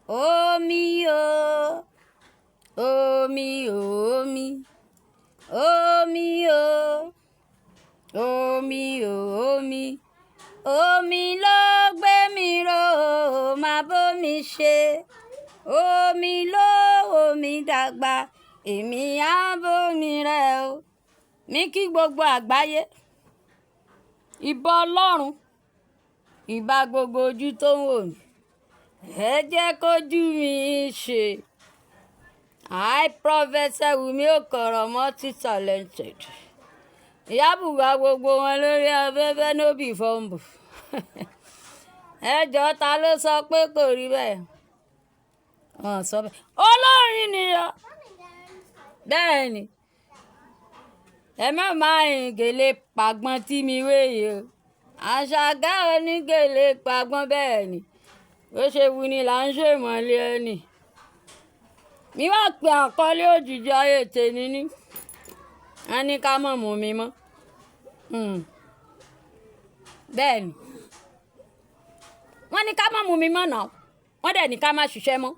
Omi o, omi o, omi, omi o, omi o, omi, omi ló gbé mi ró, máa bómi ṣe. Omi ló wò mí dàgbà, èmi á bómi rẹ̀ o. Ní kí gbogbo àgbáyé, ìbà Ọlọ́run, ìbà gbogbo ojú tó ń wò mí. Ẹ jẹ́ kójú mi ṣe. I, Professor Wumi Okoro, multi-talented. Ìyá bùbá gbogbo wọn lórí afẹ́fẹ́, no be fumble. Ẹ jọ̀ọ́, ta ló sọ pé kò rí bẹ́ẹ̀? Wọ́n sọ bẹ́ẹ̀. Olórin nìyọ. Bẹ́ẹ̀ ni. Ẹ má máa ń gèlè pàgbọ́n tí mi wéyìí o. Àṣàgá onígèlè pàgbọ́n, bẹ́ẹ̀ ni. Bó ṣe wù ní là ń ṣe ìmọ̀lẹ̀ ẹni. Mi wá pe àkọlé òjìji ayé tèmi ní. Wọ́n ní ká má mú mi mọ́. Bẹ́ẹ̀ ni. Wọ́n ní ká má mú mi mọ́ náà. Wọ́n dẹ̀ ní ká má ṣiṣẹ́ mọ́.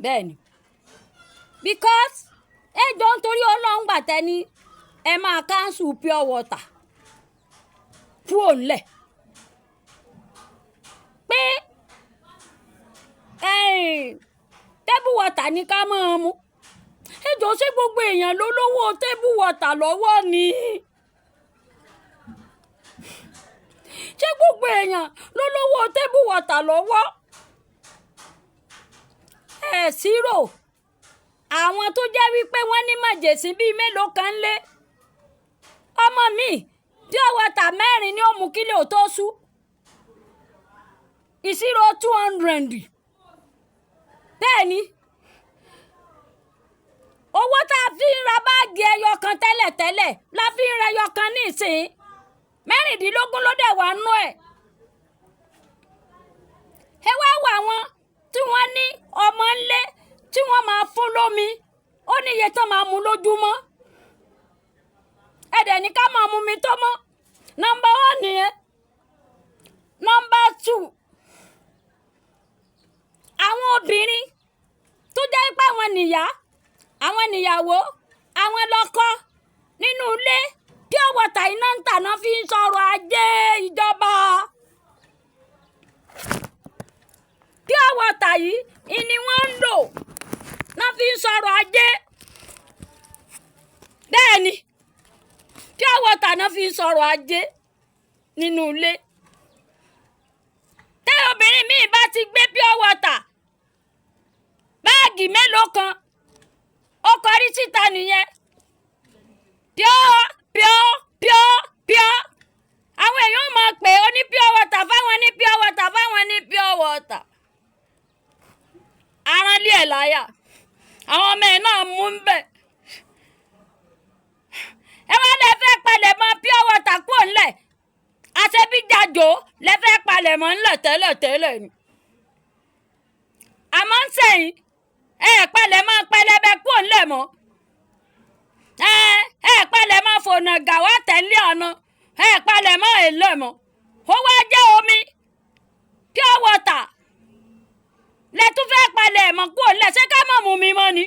Bẹ́ẹ̀ ni. Because ẹ jọ̀ọ́, nítorí Ọlọ́run, gbà tẹ́ ní ẹ máa cancel pure water kúrò ńlẹ̀. Pé table water ní ká máa mu. Ẹ jọ̀ọ́, ṣé gbogbo èèyàn ló lówó table water lọ́wọ́ ni? Ṣé gbogbo èèyàn ló lówó table water lọ́wọ́? Ẹ ṣírò àwọn tó jẹ́ wípé wọ́n ní màjèsín bíi mélòó kan lé. Ọmọ mi, pure water mẹ́rin ni ó mú kílẹ̀ ò tó ṣú. Ìṣirò 200. Bẹ́ẹ̀ ni. Owó tá a fi ń ra báàgì ẹyọ kan tẹ́lẹ̀tẹ́lẹ̀ la fi ń ra ẹyọ kan nísìnyí. 16 ló dẹ̀ wà nú ẹ̀. Ẹ wá wo àwọn tí wọ́n ní ọmọ ńlé tí wọ́n máa fún lómi. Ó ní iye tán máa mu lójúmọ́. Ẹ dẹ̀ ní ká máa mu omi tó mọ́. Number one nìyẹn. Number two, àwọn obìnrin tó jẹ́ pé àwọn nìyá, àwọn nìyàwó, àwọn lọ́kọ nínú ilé, pure water iná ń tà náà fi ń sọ̀rọ̀ ajé ìjọba. Pure water yìí ni wọ́n ń lò náà fi ń sọ̀rọ̀ ajé. Bẹ́ẹ̀ ni, pure water náà fi ń sọ̀rọ̀ ajé nínú ilé. Tẹ́ obìnrin míì bá ti gbé pure water báàgì mélòó kan, ó kọrí síta nìyẹn. Pure, pure, pure, pure. Àwọn èèyàn máa pè ó ní pure water fáwọn, ní pure water fáwọn, ní pure water. Aránlé ẹ̀ láyà. Àwọn ọmọ ẹ̀ náà mú ń bẹ̀. Ẹ wá lẹ fẹ́ palẹ̀ mọ́ pure water kúrò ńlẹ̀. Àṣebíjàjò lẹ fẹ́ palẹ̀ mọ́ ńlẹ̀ tẹ́lẹ̀ tẹ́lẹ̀ ni. Àmọ́ ń sẹ́yìn, ẹ palẹ̀ mọ́ pẹlẹbẹ kúrò ńlẹ̀ mọ́. Ẹ ẹ palẹ̀ mọ́ fònà gàwá tẹ̀lé ọ̀nà. Ẹ palẹ̀ mọ́ èlé mọ́. Ó wá jẹ́ omi pure water lẹ tún fẹ́ palẹ̀ mọ́ kúrò ńlẹ̀. Ṣé ká má mú mi mọ́ ni?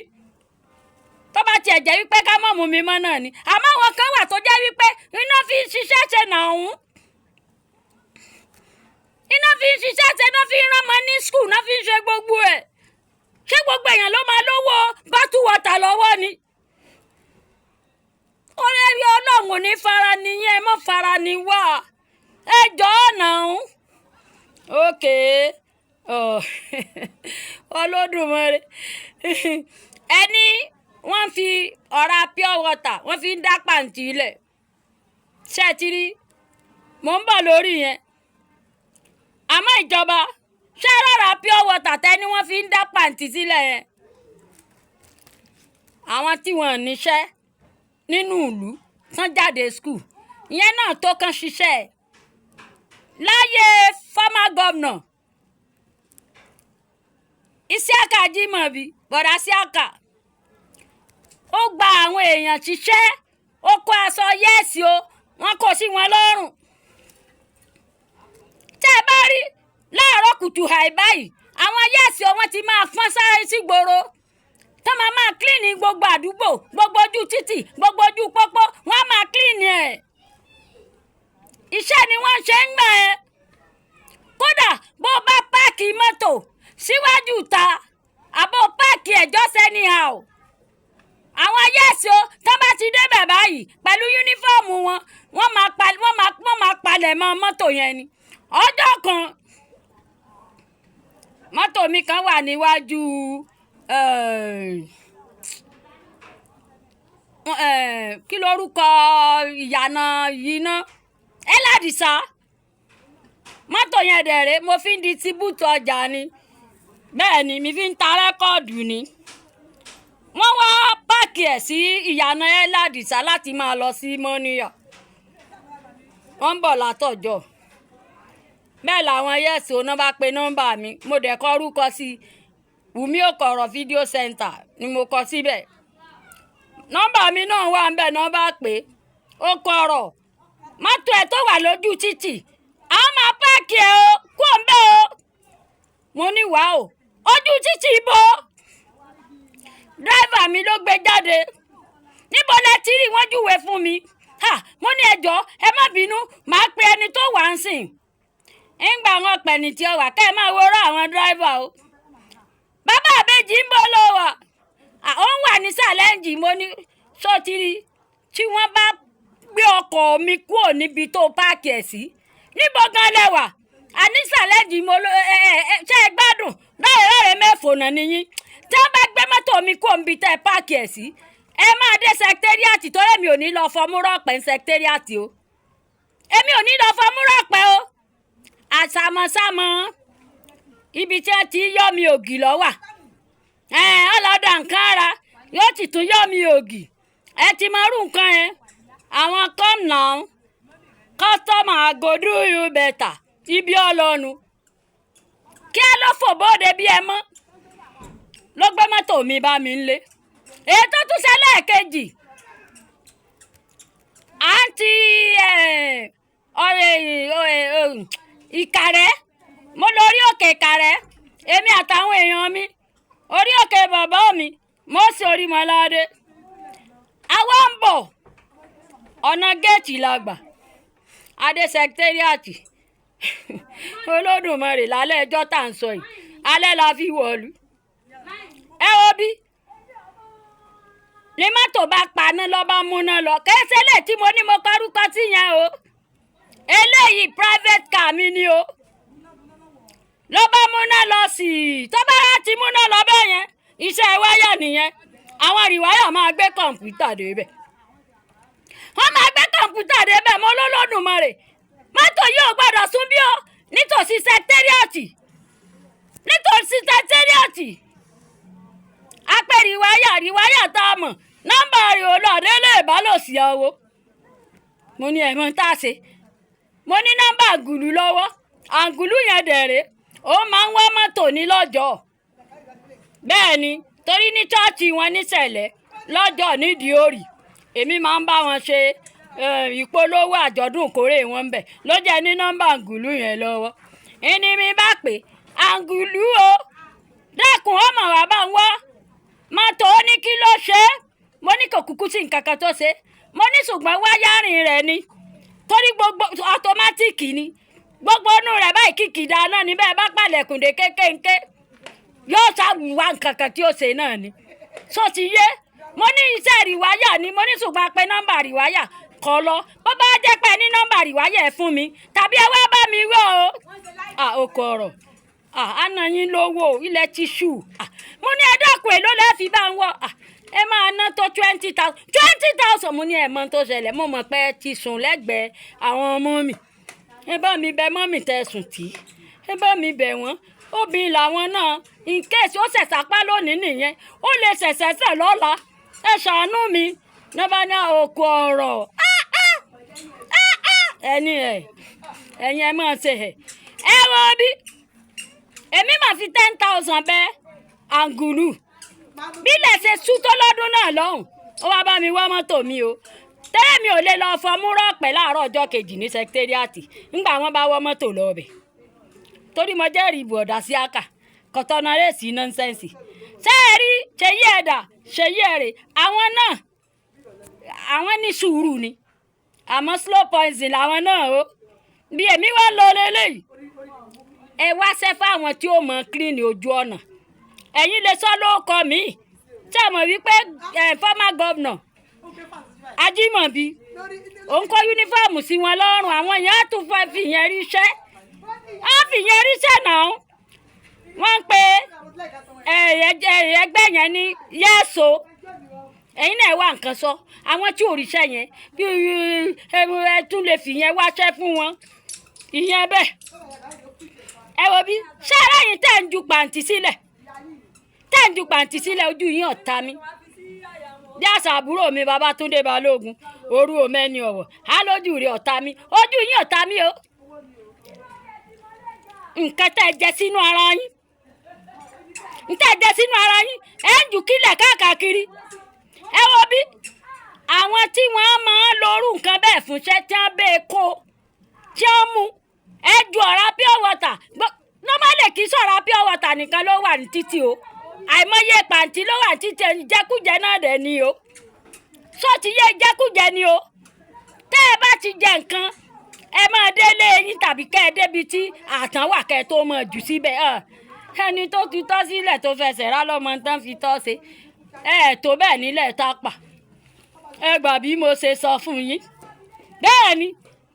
Tó bá tiẹ̀ jẹ́ wípé ká má mú mi mọ́ náà ni. Àmọ́ àwọn kan wà tó jẹ́ wípé iná fi ń ṣiṣẹ́ ṣe nà ọ̀hún. Iná fi ń ṣiṣẹ́ ṣe, iná fi ń rán ọmọ ní school, iná fi ń ṣe gbogbo ẹ̀. Ṣé gbogbo èèyàn ló máa lówó bottle water lọ́wọ́ ni? Orí Ọlọ́run ò ní fara ni yín, ẹ má fara ni wá. Ẹ jọ̀ọ́ náà. Okay. Oh. Olódùmarè. Ẹni wọ́n fi ọ̀rá pure water, wọ́n fi ń dá pàǹtí lẹ̀. Ṣé ẹ ti rí? Mò ń bọ̀ lórí yẹn. Àmọ́ ìjọba, ṣé rọra pure water tẹ́ ni wọ́n fi ń dá pàǹtí sílẹ̀ yẹn? Àwọn tí wọ́n níṣẹ́ nínú ìlú tán jáde school, ìyẹn náà tó kàn ṣiṣẹ́. Láyé former governor Isiaka Ajimobi, bọ̀dá Isiaka, ó gba àwọn èèyàn ṣiṣẹ́, ó kó aṣọ yẹ́ẹ̀sì o, wọ́n kó sí wọn lọ́rùn. Tẹ́ ẹ bá rí láàárọ̀ Àárọ̀ kùtù hàì báyìí, àwọn yẹ́ẹ̀sì wọn ti máa fọ́n sáré sí gbòòrò tó máa máa clean gbogbo àdúgbò, gbogbo ojú títì, gbogbo ojú pópó, wọ́n á máa clean ẹ̀. Iṣẹ́ ni wọ́n ṣe ń gbà ẹ́. Kódà bó o bá park mọ́tò síwájú ìta àbó park ẹ̀ just anyhow, àwọn yẹ́ẹ̀sì o, tó bá ti débẹ̀ báyìí pẹ̀lú uniform wọn, wọ́n máa palẹ̀ mọ́ mọ́tò yẹn ni. Ọjọ́ kan, mọ́tò mi kan wà níwájú kí lorúkọ ìyànà yìí ná, Ẹládìsá. Mọ́tò yẹn dẹ̀rẹ̀, mo fi ń distribute ọjà ni, bẹ́ẹ̀ ni mi fi ń ta record ni. Wọ́n wá park ẹ̀ sí ìyànà Ẹládìsá láti máa lọ sí Mọ́níyà. Wọ́n ń bọ̀ látọ̀jọ́ bẹ́ẹ̀ làwọn yẹ́sì oná bá pe nọ́mbà mi. Mo dẹ̀ kọ orúkọ sí i, Wùmí Òkọ̀rọ̀ Video Center ni mo kọ síbẹ̀. Nọ́mbà mi náà wà ń bẹ̀ náà bá pè é, ó kọ̀rọ̀ mọ́tò ẹ̀ tó wà lójú títì, a máa park ẹ̀ o, kú ò ń bẹ̀ o. Mo ní wàá o, ojú títì ibo? Driver mi ló gbé jáde. Níbo lẹ ti rí? Wọ́n júwe fún mi. Ha, mo ní ẹjọ́, ẹ má bínú, màá pe ẹni tó wà ń sìn. Ńgbà wọn pẹ̀lú tí ó wà, kẹ́ ẹ máa worọ́ àwọn driver o. Bàbá àbèjì, ń bọ̀ lọ wà, ó ń wà ní challenge. Mo ní sotiri, tí wọ́n bá gbé ọkọ̀ mi kúrò níbi tó park ẹ̀ sí, níbo gan lẹ wà? Àní challenge. Mo ló ẹ ẹ ẹ, ṣé ẹ gbádùn láì rẹ́rẹ́ mẹ́fọ̀nà nìyí? Tí wọ́n bá gbé mọ́tò mi kúrò níbi tẹ́ ẹ park ẹ̀ sí, ẹ máa dé secretariat, torí mi ò ní lọ fọmúrọ̀pẹ́ ní secretariat o. Èmi ò ní lọ fọmúrọ̀pẹ́ o. Àsàmọ̀sàmọ̀ ibi tí wọ́n ti yọ́ mi ògì lọ́wà ọlọ́dà nǹkan ara yóò sì tún yọ́ mi ògì. Ẹ ti mọ irú nǹkan yẹn. Àwọn come now customer go do you better. Ibi ọlọ́nu kí ẹ ló fò bóde bí ẹ mọ́ ló gbé mọ́tò mi bá mi ń lé. Èyí tó tún ṣẹlẹ̀ kejì, àǹtí ọ̀rẹ́ Ìkàrẹ́, mo lọ orí òkè Ìkàrẹ́, èmi àtàwọn èèyàn mi, orí òkè bàbá mi mo sì orí mọ́ládé. Àwa ń bọ̀, ọ̀nà géètì la gbà adé secretariat. Olódùmarè, lálẹ́ ẹjọ́ tá à ń sọ yìí, alẹ́ la fi wọ̀lú. Ẹ wo bí ní mọ́tò bá paná, lọ́ bá múná lọ. Kẹ́sẹ́lẹ̀ tí mo ní mo kọ́rúkọ sí yẹn o, eléyìí private car mi ni o. Ló bá múná lọ sí i, tó bá ti múná lọ bẹ́ẹ̀ yẹn, iṣẹ́ wáyà nìyẹn. Àwọn rewire máa gbé kọ̀ǹpútà débẹ̀, wọ́n máa gbé kọ̀ǹpútà débẹ̀. Mọ́ lọ́lọ́dúnmọ́rè, mọ́tò yìí ò gbọ́dọ̀ sún bí o nítòsí secretariat, nítòsí secretariat. Apẹ̀ rewire, rewire tá a mọ̀, nọ́mbà rẹ̀ ò lọ délé ìbálòsì àwọ̀. Mo ní ẹ̀mọ́ tá a ṣe, mo ní nọ́mbà àgùlù lọ́wọ́. Àgùlù yẹn dẹ̀rẹ̀, ó máa ń wá mọ́tò ní lọ́jọ́. Bẹ́ẹ̀ ni, torí ní church wọn nísẹ̀lẹ̀ lọ́jọ́ nídìí òrì, èmi máa ń bá wọn ṣe ìpolówó àjọ̀dún ìkórè wọn bẹ̀, ló jẹ́ ní nọ́mbà àgùlù yẹn lọ́wọ́. Ìní mi bá pè àgùlù o, dákun, ọmọ wa bá ń wá mọ́tò. Ó ní kí ló ṣe é? Mo ní kò kúkú sí nǹkan kan tó ṣe é. Mo ní ṣùgbọ́n wiring rẹ̀ ni, torí gbogbo automatic ni, gbogbo inú rẹ̀ báyìí kìkì dáná ni. Bẹ́ẹ̀ bá pàlẹ̀kùn dé kékéńké, yóò ṣàwùwá nǹkan kan tí ó ṣe náà ni. So ti yé? Mo ní iṣẹ́ rewire ni. Mo ní ṣùgbọ́n pé nọ́mbà rewire kọ́ lọ. Bó bá jẹ́ pé ní nọ́mbà rewire ẹ̀ fún mi, tàbí ẹ wá bá mi wọ́ o. Oko ọ̀rọ̀ àná yín lówó ilẹ̀ ti ṣù. Mo ní ẹ dákun, èló lẹ́ẹ̀ fi bá ń wọ̀? Ẹ máa ná tó 20,000, 20,000. Mo ní ẹ mọ̀ tó ṣẹlẹ̀, mo mọ̀ pé ẹ ti sùn lẹ́gbẹ̀ẹ́ àwọn ọmọ mi. Ẹ bá mi bẹ̀ mọ́mì tẹ́ sùn tí, ẹ bá mi bẹ̀ wọ́n. Obìnrin làwọn náà, in case ó ṣẹ̀ṣẹ̀ apá lónìí nìyẹn, ó lè ṣẹ̀ṣẹ̀ ṣẹ̀ lọ́la. Ẹ ṣàánú mi. Ní bá ní òkú ọ̀rọ̀ ẹni ẹ̀, ẹ̀yin ẹ máa ṣe ẹ̀. Ẹ wo bí èmi máa fi 10,000 bẹ́ àǹgùlù bí lè ṣe sú tó lọ́dún náà lọ́hùn. Ó wá bá mi wá mọ́tò mi o. Tẹ́lẹ̀ mi ò lè lọ fọ múrọ̀pẹ́ láàárọ̀ ọjọ́ kejì ní secretariat ńgbà wọ́n bá wọ́ mọ́tò lọ bẹ̀. Torí mo jẹ́rìí bọ̀dà sí àkà kọ̀tọ́nà rèsì nonsense. Ṣé ẹ rí Ṣèyí ẹ̀dà, Ṣèyí ẹ̀rẹ̀, àwọn náà àwọn ní sùúrù ni, àmọ́ slow poison làwọn náà o. Bí èmi wá lọ lélẹ́yìí, ẹ wá ṣẹ́ fáwọn tí ó mọ̀ clean ojú ọ̀nà. Ẹ̀yin lè sọ lóko mi. Ṣé ẹ mọ̀ wípé former governor Ajímọ̀bí òun kó uniform sí wọn lọ́rùn, àwọn èèyàn á tún fẹ́ fìyẹn ríṣẹ́, á fìyẹn ríṣẹ́ náà. Wọ́n ń pe ẹgbẹ́ yẹn ní yẹ́sọ. Ẹ̀yin náà wá nǹkan sọ àwọn tí ò ríṣẹ́ yẹn, bí ẹ tún lè fìyẹn wáṣẹ́ fún wọn, ìyẹn bẹ́ẹ̀. Ẹ wo bí ṣé aráyìn tẹ̀ ń ju pàǹtí sílẹ̀, tẹ̀ ń ju pàǹtí sílẹ̀, ojú yín ọ̀tá mi. Bí àṣà àbúrò mi Babátúndé Balógun, òru òmẹ́ni ọ̀wọ̀ á lójú rẹ̀ ọ̀tá mi, ojú yín ọ̀tá mi o. Nǹkan tẹ́ ẹ jẹ sínú ara yín, nǹkan tẹ́ ẹ jẹ sínú ara yín, ẹ ń jù kílẹ̀ káàkiri. Ẹ wo bí àwọn tí wọ́n máa ń lorú nǹkan bẹ́ẹ̀ fúnṣẹ́ tí wọ́n bẹ́ẹ̀ kó tí wọ́n mú ẹ ju ọ̀rá pure water. Normally kì í sọ̀rọ̀ pure water nìkan ló wà ní títì o, àìmọye pàǹtí ló wà ní títì. Jẹkújẹ náà dẹ̀ ni o, sọ ti yé, jẹkújẹ ni o. Tẹ́ ẹ bá ti jẹ nǹkan, ẹ máa délé yín tàbí kẹ́ ẹ débi tí àtàn wà kẹ́ ẹ tó máa jù síbẹ̀. Ẹni tó ti tọ́ sílẹ̀ tó fẹsẹ̀ rá lọ́mọ tán fi tọ́ ṣe ẹ tó bẹ́ẹ̀ nílẹ̀ tá pa. Ẹ gbà bí mo ṣe sọ fún yín. Bẹ́ẹ̀ ni,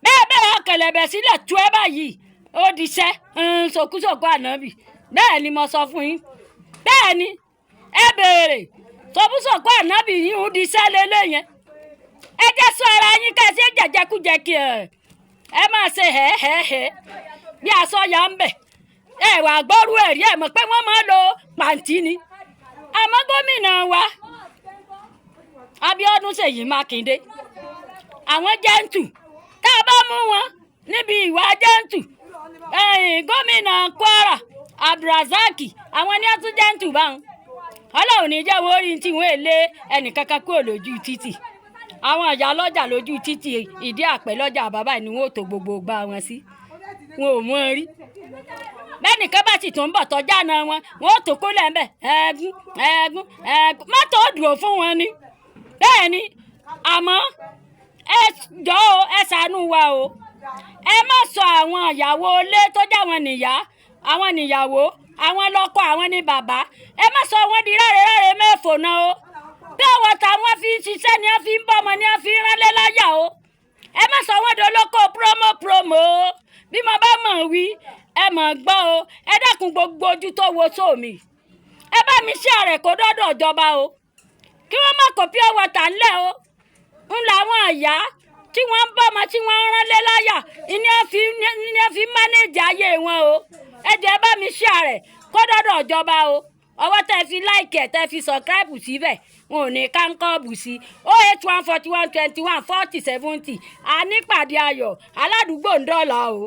bẹ́ẹ̀ bẹ́ẹ̀ ọkẹlẹ̀bẹ̀ sílẹ̀ tú ẹ báyìí, ó di iṣẹ́ ṣòkúṣòkú ànábì. Bẹ́ẹ̀ ni mo sọ fún yín. Bẹ́ẹ̀ ni ẹ béèrè ṣòkúṣòkú ànábì yín, ó di iṣẹ́ lélẹ̀ yẹn. Ẹ jẹ́ sọ ara yín ká ẹ ṣe jẹjẹkújẹ kí ẹ ẹ máa ṣe hẹ́hẹ́hẹ́ bí aṣọ ya ń bẹ̀. Ẹ wà gbọ́rú ẹ̀rí, ẹ mọ̀ pé wọ́n máa ń lo pàǹtí ni. Àmọ́ gómìnà wa Abíọ́dún Ṣèyí Mákindé, àwọn jẹ́ǹtù tá a bá mú wọn níbi ìwà jẹ́ǹtù. Gómìnà Kwara Abdulrasaq, àwọn ní ọtún jẹ́ǹtù báwọn. Ọlọ́run ní jẹ́ wọ́n rí tí wọ́n lé ẹnìkankan kúrò lójú títì. Àwọn ìyá lọ́jà lójú títì ìdí àpẹ́ lọ́jà bàbá ni wọ́n ò tó gbogbo gbá wọn sí, wọn ò mú wọn rí. Bẹ́ẹ̀nìkan bá sì tún ń bọ̀ tọ́jà náà wọn, wọn ò tó kó lẹ́ńbẹ̀ ẹ̀ẹ́gún ẹ̀ẹ́gún ẹ̀ẹ́gún mọ́tò ó dùn fún wọn ni. Bẹ́ẹ̀ ni, àmọ́ ẹ jọ̀ọ́ o, ẹ ṣàánú wa o. Ẹ má sọ àwọn ìyàwó ilé tó jẹ́ àwọn nìyá, àwọn nìyàwó, àwọn lọ́kọ, àwọn ní bàbá. Ẹ má sọ wọ́n di ráre-ráre mẹ́fò náà o. Bí àwọn táwọn fi ń ṣiṣẹ́ ni wọ́n fi ń bọ́mọ ni wọ́n fi ń ránlé láyà o. Ẹ má sọ wọ́n dolóko promo promo o. Bí mo bá mọ̀ wí, ẹ mọ̀ gbọ́ o. Ẹ dákun, gbogbo ojú tó wo sómi, ẹ bá mi ṣe àrẹ̀ kó dọ́dọ̀ ìjọba o, kí wọ́n má kó pure water ńlẹ̀ o. Ń làwọn ìyá tí wọ́n ń bọ́mọ tí wọ́n ń ránlé láyà ní wọ́n fi manage ayé wọn o. Ẹ jẹ́ ẹ bá mi ṣe àrẹ̀ kó dọ́dọ̀ ìjọba o. Ọwọ́ tẹ́ fi like ẹ̀, tẹ́ fi subscribe síbẹ̀, wọn ò ní kánkọ́ọ̀bù sí 08141214070. Ànípàdé ayọ̀ aládùúgbò ń dọ̀là o.